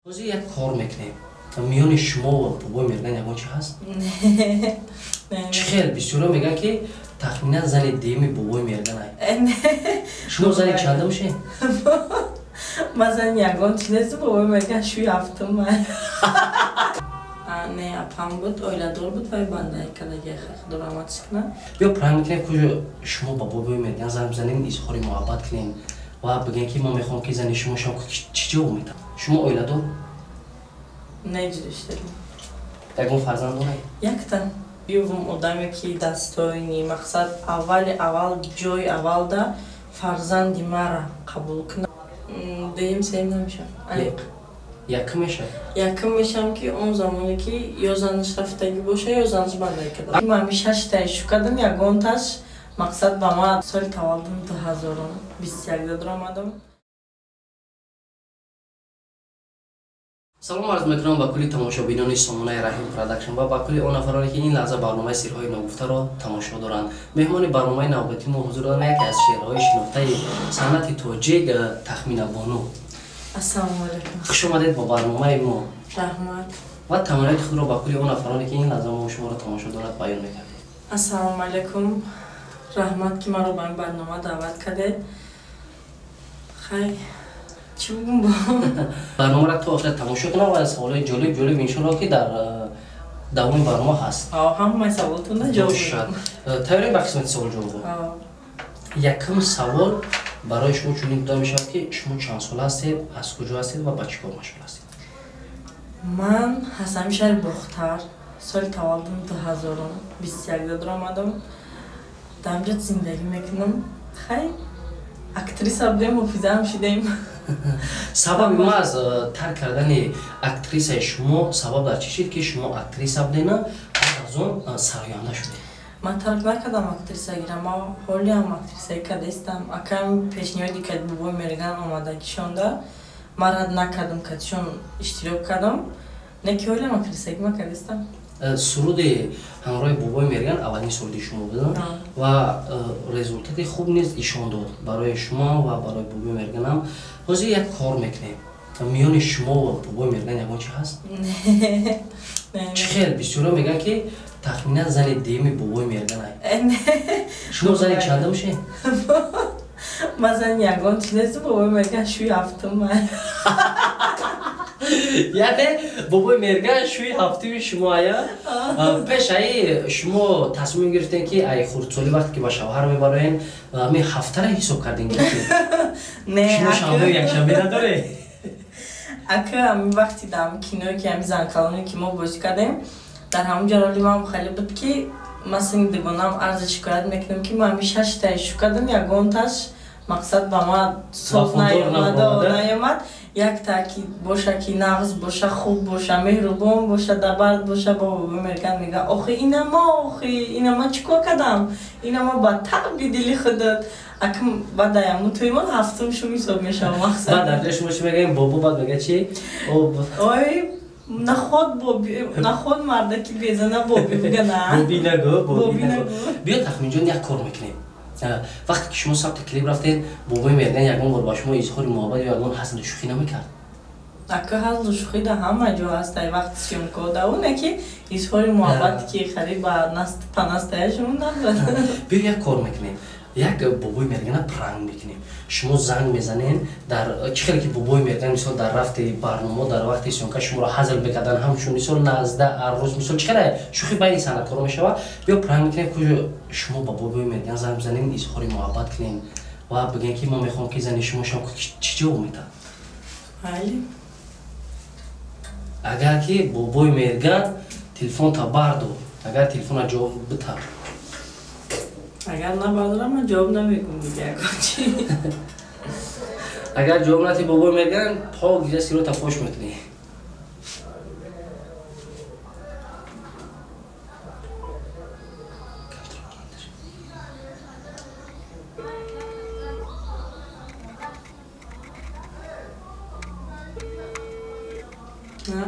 Ҳозир як кор мекунем. Миёни шумо ва бобои Мерган ягон чи ҳаст? Чӣ хел бисёро мегӯянд, ки тахминан зани дуюми бобои Мерган ай. Шумо зани чанда мешед? Ман зани ягон чи нестам, бобои Мерган шӯи ҳафтум. Не, апам буд, оиладор буд, вай бандаи кадаги худо раҳматш кунад. Биё пранк мекунем, куҷо шумо ба бобои Мерган занг бизанем, изҳори муҳаббат кунем ва бигӯем, ки мо мехоҳем, ки зани шумо шавам. Чӣ ҷавоб медиҳад? Шумо оиладор? Не, ҷудоштагӣ. Ягон фарзанд доред? Якта. Биёвум одаме, ки дастоини мақсад аввали аввал ҷои аввалда фарзанди мара қабул кунад. Дуюм, сеюм намешавам. Аниқ. Якум мешавад? Якум мешавам, ки он замоне, ки ё занаш рафтагӣ боша, ё занаш бандаӣ карда. Ман ҳами шаштаи шу кардам, ягонташ мақсад ба ман соли таваллудам 2021 даромадам. Салом арз мекунам ба кулли тамошобинони сомонаи Раҳим Продакшн ва ба кулли он нафароне, ки ин лаҳза барномаи Сирҳои ногуфтаро тамошо доранд. Меҳмони барномаи навбатии мо ҳузур доранд яке аз чеҳраҳои шинохтаи санъати тоҷик, Тахмина Бону. Ассалому алайкум. Хуш омадед ба барномаи мо. Раҳмат. Ва таманнои худро ба кулли он нафароне, ки ин лаҳза мо шуморо тамошо дорад, баён мекардед. Ассалому алайкум. Раҳмат, ки маро ба ин барнома даъват кардед. Хай, чӣ бигӯм бо? Барномаро то охир тамошо кунам ва саволҳои ҷолиб ҷолиб иншоалло, ки дар давоми барнома ҳаст. Ҳамаи саволтонро ҷавоб Бошад. Тайёрем ба қисмати савол ҷавобо? Якум савол барои шумо чунин дода мешавад, ки шумо чанд сола ҳастед, аз куҷо ҳастед ва ба чӣ кор машғул ҳастед? Ман ҳастами шаҳри Бохтар, соли таваллудам 2021 даромадам. Дар ҳамҷо зиндагӣ мекунам. Хай, актриса будем, ҳофизаам шидем. Сабаби маҳз тарк кардани актрисаи шумо сабаб дар чӣ шид, ки шумо актриса будена, баъд аз он сароянда шудед? Ман тарк накардам актрисагиро, ман ҳолиам актрисагӣ кардастам. Акам пешниҳоди кард, бобои Мерган омадагишонда, ман рад накардам, катишон иштирок кардам. Не ки ҳолиам актрисагӣ ман кардастам. Суруди ҳамроҳи бобои Мерган аввалин суруди шумо буд ва результати хуб низ ишон дод барои шумо ва барои бобои Мерганам. Ҳозир як кор мекунем. Миёни шумо ва бобои Мерган ягон чи ҳаст? Чӣ хел бисёро мегӯянд, ки тахминан зани дуюми бобои Мерган ай. Шумо зани чанда мешед? Ман зани ягон чи нестам, бобои Мерган шӯи ҳафтум. Яъне бобои Мерган шӯи ҳафтуми шумо ая? Пеш аи шумо тасмим гирифтем, ки ай хурдсолӣ вақте ки ба шавҳар мебароен, ами ҳафтара ҳисоб кардем? Не. Шумо шанбею якшанбе надоред? Ака, ами вақти дар киное, ки ами занкалоне, ки мо бозӣ кардем, дар ҳамон ҷо роли ман хеле буд, ки ман синни дугонаам арзу шикоят мекунам, ки ман ами шаштаи шу кардам, ягонташ мақсад ба ман соз наёмад. Якта ки боша, ки нағз боша, хуб боша, меҳрубон боша, дабард боша. Бо бобои Мерган мега: «Охи, ина ма, охи, ина ма чӣ кор кардам? Ина ма ба таъби дили худат». Акм баъд аяму туймон ҳафтум шум ҳисоб мешавам мақсад. Баъд дар ҷои шумо чӣ мегӯем? Бобо баъд мега чи? Ой, наход боби, наход мардаки безана боби бигана. Боби нагӯ, боби нагӯ. Биё, Тахминҷон, як кор мекунем. Вақте ки шумо сабти клип рафтед, бобои Мерган ягон бор ба шумо изҳори муҳаббат ё ягон ҳазлу шӯхӣ намекард? Ака, ҳазлу шӯхӣ да ҳама ҷо ҳаст, ай вақти съёмка да оне ки изҳори муҳаббат, ки хари ба панастаяшон набуд. Биё, як кор мекунем, як бобои Мергана пранк мекунем. Шумо занг мезанем, дар чӣ хеле ки бобои Мерган мисол дар рафти барнома, дар вақти съёмка шуморо ҳазл мекардан, ҳамчун мисол назда аррӯз, мисол чӣ хеле шӯхӣ байни санъаткоро мешавад. Биё пранк мекунем, куҷо шумо ба бобои Мерган занг бизанем, изҳори муҳаббат кунем ва бигӯем, ки мо мехоҳем, ки зани шумо шавам. Чӣ ҷавоб медиҳад? Агар ки бобои Мерган телефонта бардор, агар телефона ҷавоб бита. Агар набардорам, ман ҷавоб намегум дига ягон чи. Агар ҷавоб надиҳӣ, бобои Мерган пок гиря сирота фош мекунӣ.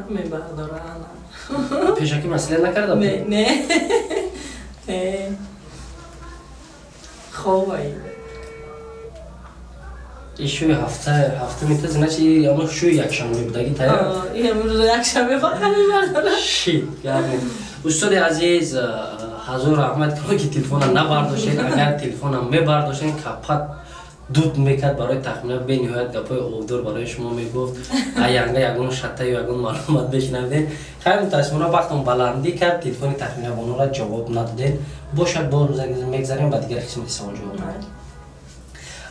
Мебардора. Пешакӣ масъала накарда? Не, не, не, хобай. Ишӯи ҳафта ҳафта мета значит ама шӯи якшанбе будаги тая. Имрӯз якшанбе фақат мебардорам. Шит, яъне устоди азиз, ҳазор раҳмат ки телефона набардоштед. Агар телефона мебардоштед, капат дуд мекард барои тахмина, бениҳоят гапҳои обдор барои шумо мегуфт. Аянга ягон шаттаю ягон маълумот бешунавидед. Хайр, мутаассифона вақтон баландӣ кард, телефони тахмина бонура ҷавоб надодед. Бошад, боз мегзарем ба дигар қисмати саволҷавоб.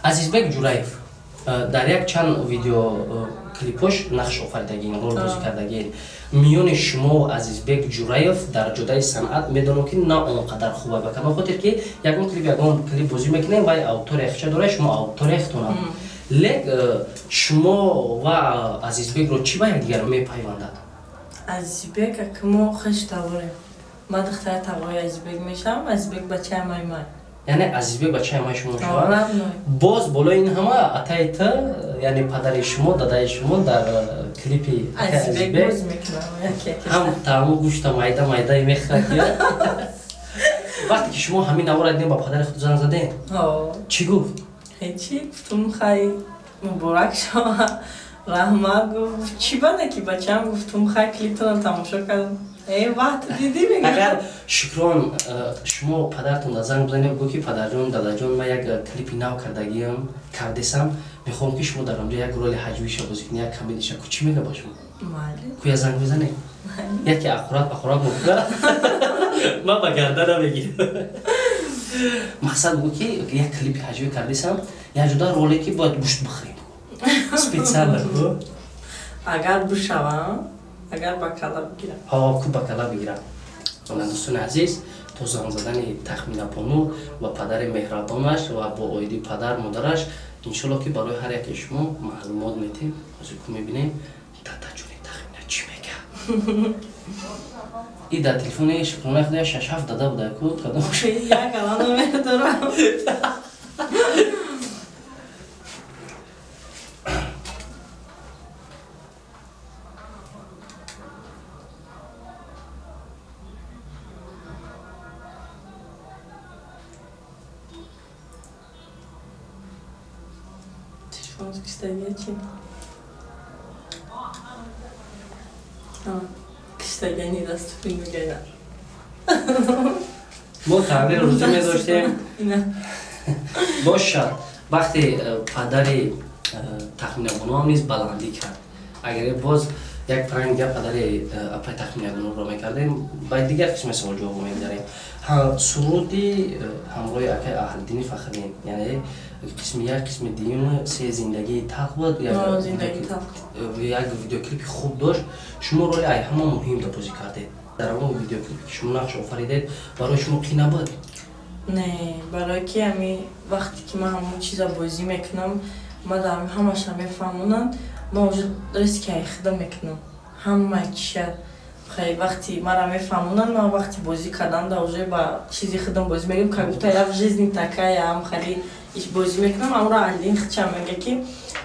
Азизбек Ҷураев дар як чанд видеоклипош нақш офаридагин, рол бозӣ кардагин. Миёни шумо Азизбек Ҷураев дар ҷодаи санъат медонам ки на он қадар хуб ба кадом хотир ки ягон клип, ягон клип бозӣ мекунем, вай аудитория хича дорад, шумо аудитория хитонад. Лек шумо ва Азизбекро чӣ ба якдигар мепайвандад? Азизбек ака мо хеш таворем. Ман духтари тағои Азизбек мешавам, Азизбек бачаи май май. Яъне Азизбек бачаи май шумо мешавад. Боз болои ин ҳама атаи т, яъне падари шумо, дадаи шумо дар клипи Азизбек ҳам таъму гӯшта майда майда мехӯрад. Вақте ки шумо ҳамин навора дидем, ба падари худ занг задем, чӣ гуфт? Ҳечи, гуфтум хай муборак шава, раҳмат гуфт. Чӣ бана ки бачаам, гуфтум хай клиптона тамошо кардам. Агар Шукрон шумо падаратон да занг бизанед, гӯ ки падарҷон, дадаҷон, ман як клипи нав кардагиам, кардесам, мехоҳам ки шумо дар онҷо як роли ҳаҷвиша бозӣ кунед, як комедиша, ку чӣ мега ба шумо? Ку я занг бизанед? Яке ақурат ақурат мекунад, ман ба гарда намегирам. Мақсад гӯ ки як клипи ҳаҷвӣ кардесам, як ҷуда роле ки бояд гӯшт бихӯрем. Специально ку? Агар бишавам, агар ба кала бигирам. Ҳо, ку ба кала бигирам. Дӯстони азиз, то занг задани Тахмина бону ва падари меҳрабонаш ва бо оиди падар модараш, иншолло ки барои ҳар яке шумо маълумот метем. Ҳозир ку мебинем дадаҷони Тахмина чӣ мега. И дар телефони Шукронаи худо 6-7 дада буда ку кадом? Як алан намедорам. Мо тағйир рӯзӣ медоштем. Бошад, вақте падари Тахмина бонуам низ баландӣ кард, агар боз як пранг гап падари апай Тахмина бонуро мекардем, ба дигар қисми саволҷавоб мегузарем. Суруди ҳамроҳи акай Аҳлиддини Фахриддин, яъне қисми як, қисми дуюм, се зиндагии талх буд, як видеоклипи хуб дошт. Шумо роли ай ҳама муҳим да бозӣ кардед. Дар он видеоклипе ки шумо нақш офаридед, барои шумо қӣ набуд? Не, барои ки ами вақте ки ман ҳамон чиза бозӣ мекунам, ман дар ҳамаша мефаҳмонам, ман уже риски ай худа мекунам. Ҳама чиша хай вақти мара мефаҳмонанд, ман вақти бозӣ кардан да уже ба чизи худам бозӣ мекунам, как будто я в жизни такая, ам хали иш бозӣ мекунам, амро Аҳлиддин хича мега ки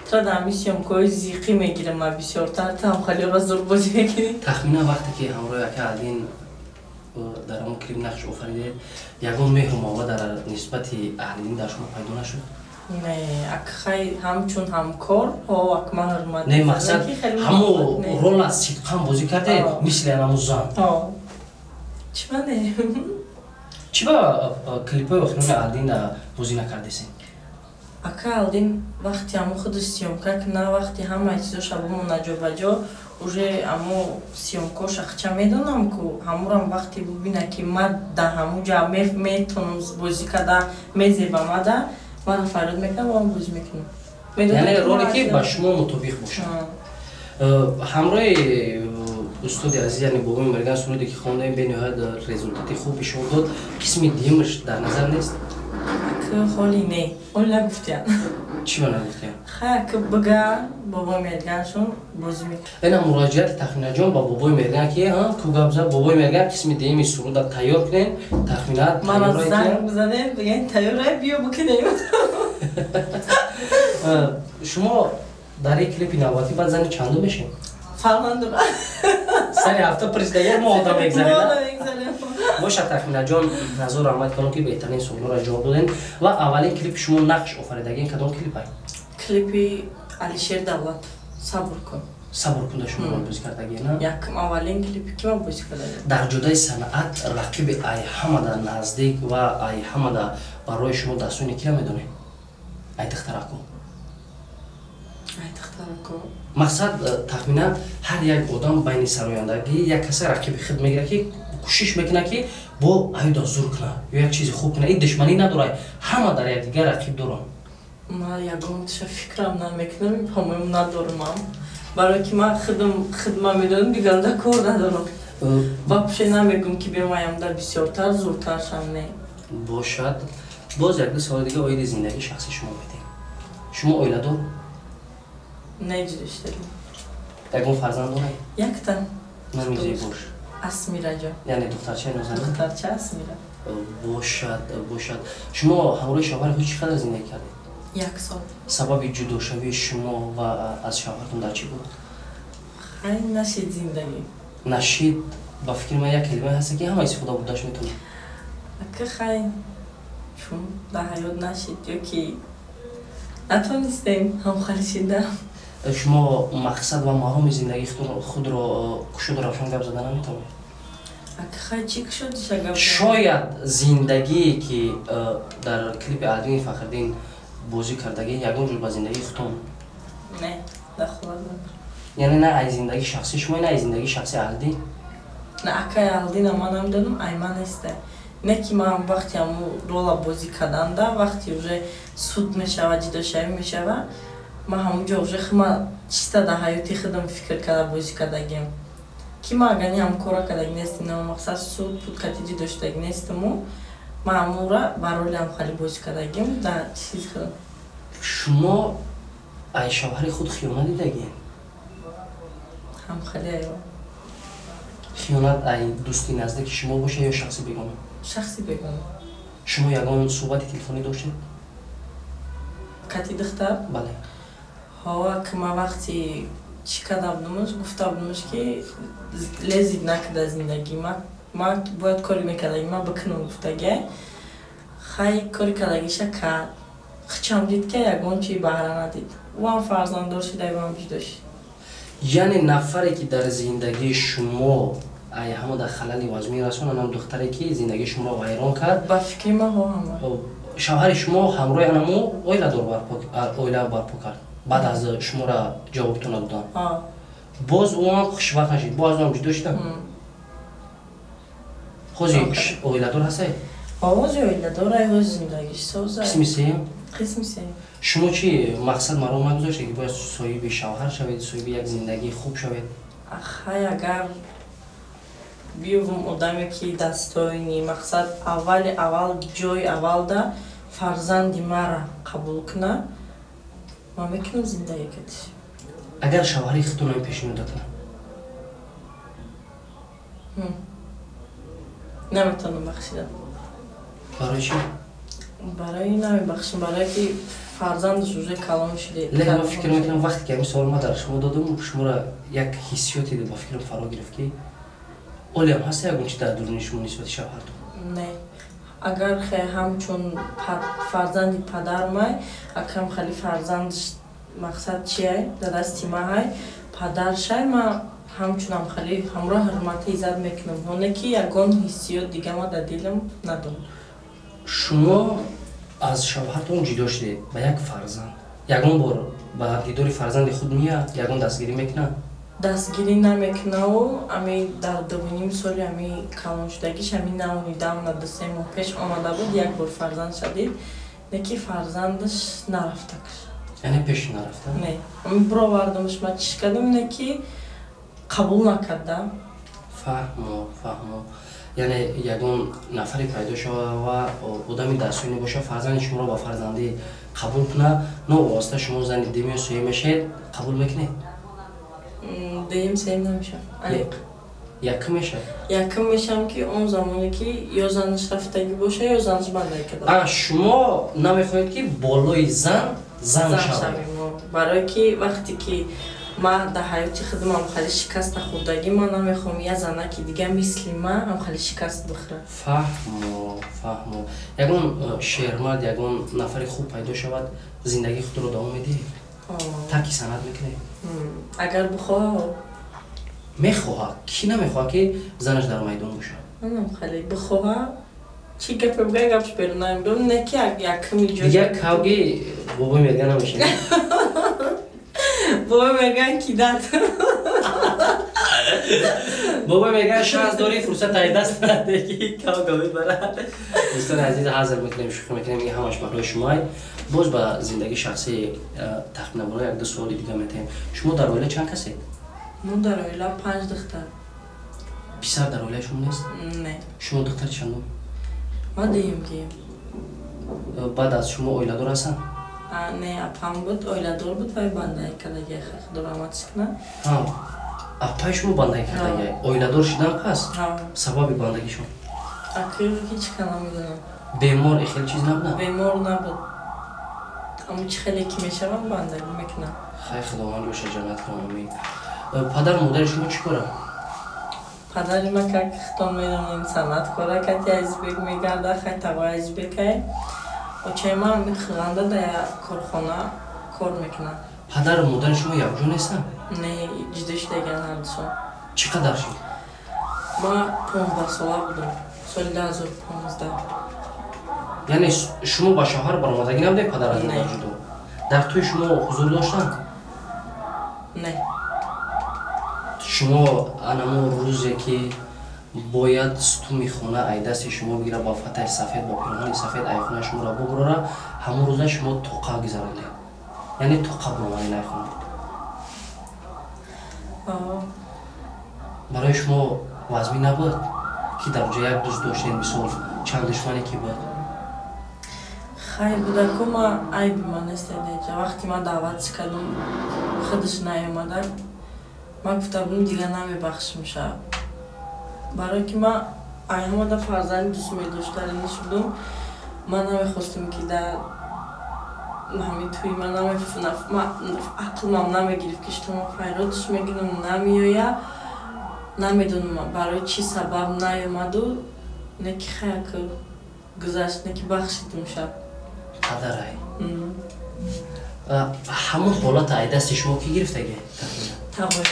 тра дар ҳамин съёмкаҳои зиқӣ мегирам, ман бисёртар ту ҳам хали ро зур бозӣ мекунӣ. Тахмина вақте ки ҳамроҳи ака Аҳлиддин дар ҳамон клип нақш офаридед, ягон меҳру муҳаббат дар нисбати Аҳлиддин дар шумо пайдо нашуд? Не, ак хай ҳамчун ҳамкор, ҳо, ак ман ҳурмат. Не, мақсад ҳамо рола сидқан бозӣ кардед, мисли ҳамон зан. Чӣ ба не? Чӣ ба клипҳои охирони Аҳлиддин бозӣ накардесен? Ака Аҳлиддин вақти ҳамо худаш съёмка куна, вақти ҳамаи чизоша бимона ҷобаҷо, уже амо съёмкоша хча медонам ку ҳамурам вақте бубина ки ман да ҳамун ҷа метонам бозӣ карда, мезеба мада, ман фарёд мекунам ва ман бозӣ мекунам. Яъне роле ки ба шумо мутобиқ бошад. Ҳамроҳи устоди азиз, яъне бобои Мерган, суруде ки хондаем, бениҳоят результати хуб ишон дод. Қисми дуюмаш дар назар нест? Холи не, холи нагуфтиян. Чӣ ба нагуфтиян? Хай ак бага бобои Мерганшон бозӣ мекунам. Ина муроҷиати Тахминаҷон ба бобои Мерган ки ку гап зад, бобои Мерган қисми дуюми суруда тайёр кунем, Тахмина мара занг бизанем, бигӯем тайёр биё бикунем. Шумо дар ин клипи навбатӣ баъд зани чандум мешем? Фарқ надорад. Сари ҳафта пурсидагар мо одам мегзарем. Бошад, Тахминаҷон, ҳазор раҳмат кунам ки беҳтарин суолҳоро ҷавоб додем. Ва аввалин клипи шумо нақш офаридагин кадом клип ай? Клипи Алишер Давлатов, «Сабр кун». «Сабр кун» да шумо бозӣ кардагӣ, на? Якм, аввалин клипи ки ман бозӣ кардагӣ. Дар ҷодаи санъат рақиби ай ҳамада наздик ва ай ҳамада барои шумо дастони кира медонед? Ай духтарако. Ай духтарако. Мақсад, тахминан ҳар як одам байни сарояндагӣ як каса рақиби худ мегирад, ки кӯшиш мекунад, ки бо аюда зур кунад ё як чизи хуб кунад. Ин душманӣ надорад, ҳама дар якдигар рақиб доранд. Ман ягонташа фикрам намекунам, по-моему, надорумам, барое ки ман худам хидма медонам, дигарда кор надорам. Вообще намегум, ки бемаямда бисёртар зуртар шам, не. Бошад, боз як ду саволи дига оиди зиндагии шахси шумо медиҳем. Шумо оиладор? Не, ҷудоштагӣ. Ягон фарзанд доред? Якта. Номи зебош? Асмираҷон. Яъне духтарчаи нозанин? Духтарча Асмира. Бошад, бошад. Шумо ҳамроҳи шавҳари худ чӣ қадар зиндагӣ кардед? Як сол. Сабаби ҷудошавии шумо ва аз шавҳартон дар чӣ буд? Хай, нашид зиндагӣ. Нашид, ба фикри ман, як калимае ҳаста, ки ҳама истифода бурдаш метавонад. Ака, хай, чун дар ҳаёт нашид ё ки натонистем ҳамхали шида. Шумо мақсад ва мароми зиндагии худро кушоду равшан гап зада наметавонед? Ака, хай, чӣ кушодиша гап? Шояд зиндагие, ки дар клипи Аҳлиддини Фахриддин бозӣ кардагӣ, ягон ҷур ба зиндагии худтон? Не, дахолат надорам. Яъне на ай зиндагии шахсии шумо, на ай зиндагии шахсии Аҳлиддин? На, акай, Аҳлиддина ман намедонам, ай ман неста. Не ки ман вақти ҳамун рола бозӣ карданда, вақти уже суд мешава, ҷудошавӣ мешава, ман ҳамунҷо уже хума чиста дар ҳаёти худам фикр карда бозӣ кардагиам, ки ман агар ҳам кора кардаги нестим, на мақсад суд пуд кати ҷудо шудаги нестиму ман ҳамура ба роли ҳамхали бозӣ кардагиам дар чизи худам. Шумо ай шавҳари худ хиёнат дидагӣ? Ҳамхали аё. Хиёнат ай дӯсти наздики шумо боша ё шахси бегона? Шахси бегона. Шумо ягон суҳбати телефонӣ доштед? Кати духтар? Бале. Ҳова, ки ман вақти чӣ карда будумаш, гуфта будумаш, ки лезить накарда зиндагӣ ма, ман бояд кори мекардаги ман бикунам, гуфтагия. Хай, кори кардагиша кард, хичам дид, ки ягон чи баҳра надид. Ӯам фарзанддор шуда, ӯам ҷудо шуд. Яъне нафаре, ки дар зиндагии шумо ай ҳама дар халали вазмин расон, анам духтаре, ки зиндагии шуморо вайрон кард? Ба фикри ман, ҳо, ҳама. Шавҳари шумо ҳамроҳи анамо оиладор оила барпо кард, баъд аз шуморо ҷавобтон надодан? Боз ӯам хушбахт нашид, боз ӯам ҷудо шудам. Ҳозир оиладор ҳастед? Ҳозир оиладор, ҳозир зиндагиш соза. Қисми сеюм? Қисми сеюм. Шумо чӣ мақсад маром нагузоштед, ки бояд соҳиби шавҳар шавед, соҳиби як зиндагии хуб шавед? Хай, агар биёвум одаме, ки достойный, мақсад, аввали аввал, ҷои аввалда фарзанди мара қабул куна, ман мекунам зиндагӣ катиш. Агар шавҳари худтонро пешниҳод кунад? Наметавонам бахшидам. Барои чӣ? Барои намебахшам, барое ки фарзандаш уже калон шуде. Лекин ман фикр мекунам, вақте ки ҳамин суол ма дар шумо додам, шуморо як ҳиссиёте ба фикрам фаро гирифт, ки олиам ҳаста ягон чи дар дуруни шумо нисбати шавҳартон. Не, агар хе ҳамчун фарзанди падармай, акам хали фарзандаш, мақсад чиай, дар дасти маҳай, падаршай, ма ҳамчунам хали ҳамроҳ ҳурмати иззат мекунам, оне ки ягон ҳиссиёт дига ма дар дилам надорам. Шумо аз шавҳартон ҷудо шудед ба як фарзанд. Ягон бор ба дидори фарзанди худ меяд, ягон дастгирӣ мекунад? Дастгирӣ намекунаву ами дар 2,5 соли ами калоншудагиш, ами навни давна, 2-3 моҳ пеш омада буд, як бор фарзанд шадид, не ки фарзандаш нарафтакш. Яъне пеш нарафта? Не, ами бировардамаш, ма чиш кардам, не ки қабул накарда. Фаҳмо, фаҳмо. Яъне ягон нафаре пайдо шава ва одами дастсӯй боша, фарзанди шуморо ба фарзандӣ қабул кунад, новобаста шумо зани дуюм ё сеюм мешавед, қабул мекунед? Дуюм, сеюм намешавам, аниқ. Якум мешавад? Якум мешавам, ки он замоне ки ё занаш рафтагӣ боша, ё занаш бандагӣ карда. А шумо намехоҳед, ки болои зан зан шавад? Барое ки вақте ки Ма дар ҳаёти худам ҳамхали шикаста хӯрдагӣ, ман намехоҳам я занаки дига мисли ма ҳамхали шикаст бихӯрад. Фаҳмо, фаҳмо. Ягон шермард, ягон нафари хуб пайдо шавад, зиндагии худро давом медиҳед? Тарки санъат мекунед? Агар бихоҳад. Мехоҳад. Кӣ намехоҳад, ки занаш дар майдон бошад? Хеле бихоҳад, чӣ гапе бигӯяд, гапш берун намебирам, не ки якми ҷо. Дигар кавги бобои мерган намешавед? Бобои мерган кидат. Бобои мерган шанс дорӣ, фурсат ай даст наде, ки кавга мебарад. Дӯстони азиз, ҳазр мекунем, шӯхӣ мекунем, ин ҳамаш барои шумоай. Боз ба зиндагии шахсии тахмина боно як ду суоли дига метаҳем. Шумо дар оила чанд касед? Мо дар оила 5 духтар. Писар дар оилаи шумо нест? Не. Шумо духтари чандум? Ма дуюмгием. Баъд аз шумо оиладор ҳастанд? Не, апам буд, оиладор буд, вай бандаги кардагиай, худо раҳматш кунад. Апаи шумо бандаги кардагиай? Оиладор шудан пас? Сабаби бандагишон? Аки ҳеҷ ка намедонам. Бемор хеле чиз набуданд? Бемор набуд. Аммо чӣ хеле ки мешавам, бандагӣ мекунам. Хайр, Худованд ҷоша ҷаннат кунад, амин. Падару модари шумо чӣ коранд? Падари ма, как худтон медонед, санъаткора, кати Азизбек мегарда, хай тағои Азизбекай. Очаи ман хиғанда дар як корхона кор мекунад. Падару модари шумо якҷо нестанд? Не, ҷудо шудагианд ҳардушон. Чӣ қадар шуд? Ма 15 сола будам, соли 2015. Яъне шумо ба шавҳар баромадагӣ набудед, падар аз модар ҷудо? Дар тӯи шумо ҳузур доштанд? Не. Шумо анамо рӯзе ки бояд стуми хона ай дасти шумо бигира, ба фатаи сафед, ба пироҳани сафед ай хонаи шуморо бубурора, ҳамон рӯза шумо тоқа гузарондед, яъне тоқа буромадед ай хона. Барои шумо вазмин набуд, ки дар ҷо як дӯст доштед, мисол чанд душмане ки буд? Хайр, будаку, ма айби ман нест. Вақте ман даъватш кардам, худаш наёмада. Ман гуфта будам, дигар намебахшим ша, барое ки ман айҳамада фарзанди дӯст медоштариниш будум. Ман намехостам, ки дар ҳамин тӯи ман ақлмам намегирифт, ки шуто ман файродш мегирам, намеоя. Намедонам, барои чӣ сабаб наёмаду, не ки хаяк гузашт, не ки бахшидум шаб. Падарай ҳамон ҳолата ай дасти шумо ки гирифтаги? Тағои.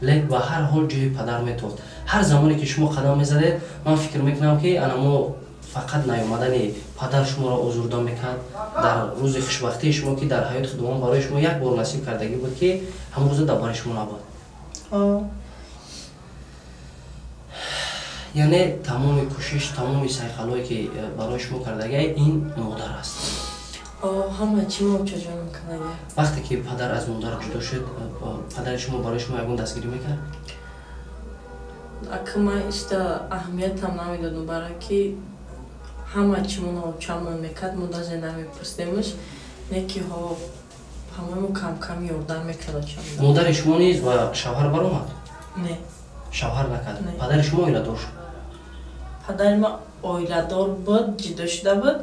Лек ба ҳар ҳол ҷои падар метофт. Ҳар замоне ки шумо қадам мезадед, ман фикр мекунам, ки анамо фақат наёмадани падар шуморо озурда мекард дар рӯзи хушбахтии шумо, ки дар ҳаёти Худованд барои шумо як бор насиб кардагӣ буд, ки ҳамон рӯза дар бари шумо набуд. Яъне тамоми кӯшиш, тамоми сайқалҳое ки барои шумо кардагиай, ин модар аст. Ҳама чӣ мо очаҷонам кардагиай. Вақте ки падар аз модар ҷудо шуд, падари шумо барои шумо ягон дастгирӣ мекард? Ака, ман ишта аҳамиятам намедодам, барое ки ҳама чӣ моно очамон мекард, мо даже намепурсидемш, не ки ҳо ҳамамо камкам ёрдам мекард очам. Модари шумо низ ба шавҳар баромад? Не. Шавҳар накард? Падари шумо оиладор шуд? Падари ма оиладор буд, ҷудо шуда буд,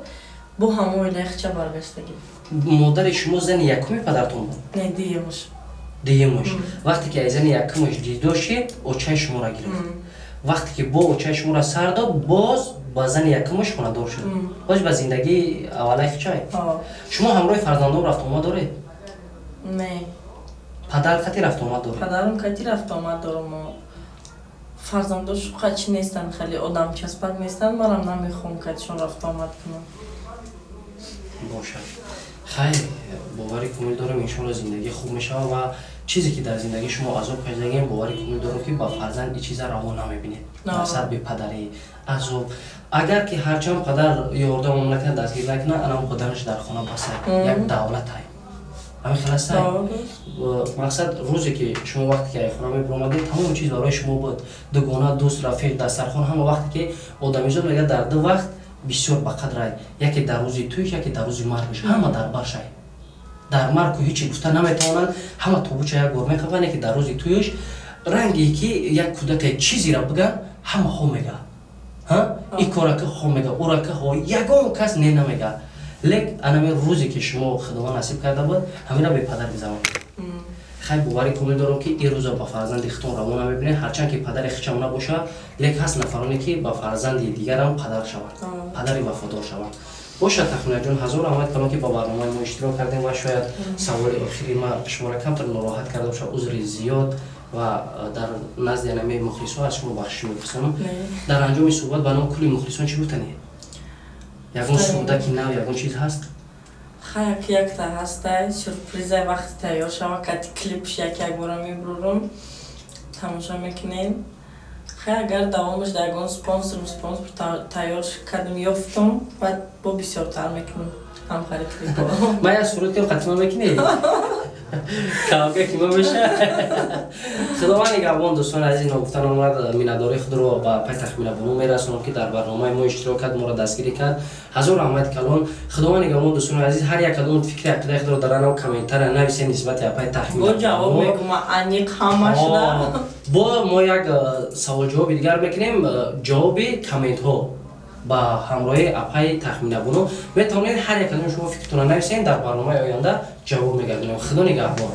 бо ҳамон оилаи хича баргаштагӣ. Модари шумо зани якуми падартон буд? Не, дуюмаш. Дуюмаш. Вақте ки аз зани якумаш ҷудо шид, очаи шуморо гирифт. Вақте ки бо очаи шуморо сар дод, боз ба зани якумаш хонадор шуд. Боз ба зиндагии аввалаи хичай. Шумо ҳамроҳи фарзандон рафтуомад доред? Не. Падар кати рафтуомад доред? Падарам кати рафтуомад дорам. Фарзандош қачи нестанд, хеле одамчаспак нестанд, манам намехоҳам катишон рафтуомад кунам. Бошад. Хайр, бовари комил дорам, иншоалло зиндагӣ хуб мешавад ва чизе ки дар зиндагии шумо азоб кашидагием, бовари комил дорам, ки ба фарзанд ин чиза раво намебинед. Мақсад бепадарӣ, азоб. Агар ки ҳарчанд падар ёрдамам накунад, дастгир накунад, анам буданаш дар хона басай, як давлатай. Ҳамин хел астай? Мақсад, рӯзе ки шумо вақте ки ай хона мебиромадед, тамоми чиз барои шумо буд. Дугона, дӯст, рафиқ, дастархон, ҳама. Вақте ки одамизод мегӯяд, дар ду вақт бисёр ба қадрай: яке дар рӯзи тӯйш, яке дар рӯзи маргш. Ҳама дар баршай. Дар маргу ҳечи гуфта наметавонанд, ҳама тобуча як бор меқабанд, яке дар рӯзи тӯйш ранге ки як кӯдаке чизеро бигӯянд, ҳама хо мега, ин корака хо мега, урака хо, ягон кас не намега. Лек анами рӯзе ки шумо Худованд насиб карда буд, ҳамина бепадар гузаронед. Хай, боварӣ комил дорам, ки ин рӯза ба фарзанди худтон раво намебинед, ҳарчанд ки падари хичам набоша, лек ҳаст нафароне, ки ба фарзанди дигарам падар шаванд, падари вафодор шаванд. Бошад, Тахминаҷон, ҳазор раҳмат калон, ки ба барномаи мо иштирок кардем, ва шояд саволи охири ма шуморо камтар нороҳат карда бошад, узри зиёд ва дар назди анами мухлисҳо аз шумо бахшиш мепурсам. Дар анҷоми суҳбат ба номи кулли мухлисон чӣ гуфтанӣ? Ягон сурудаки нав, ягон чиз ҳаст? Хаяк, якта ҳастай, сюрпризай. Вақти тайёр шава, кати клипш як якбора мебурам, тамошо мекунем. Хай, агар давомаш дар ягон спонсор тайёр кардем, ёфтум, баъд бо бисёртар мекунем ҳамхари клипо. Ман як суруд кам хатима мекунӣ, кавга ки ма меша. Худованд нигаҳбон, дӯстони азиз. Ногуфта намонад, миннатдории худро ба пай Тахминабону мерасонам, ки дар барномаи мо иштирок кард, моро дастгирӣ кард. Ҳазор раҳмати калон. Худованд нигаҳбон, дӯстони азиз. Ҳар як кадом фикри ақидаи худро дар анав комментария нависед нисбати апай Бо ҷавоб мегӯма, аниқ ҳамашда. Бо мо як саволҷавоби дигар мекунем, ҷавоби комментҳо ба ҳамроҳи апаи Тахминабону. Метавонед, ҳар як кадоми шумо фикртонро нависед, дар барномаи оянда ҷавоб мегардонем. Худо нигаҳбон.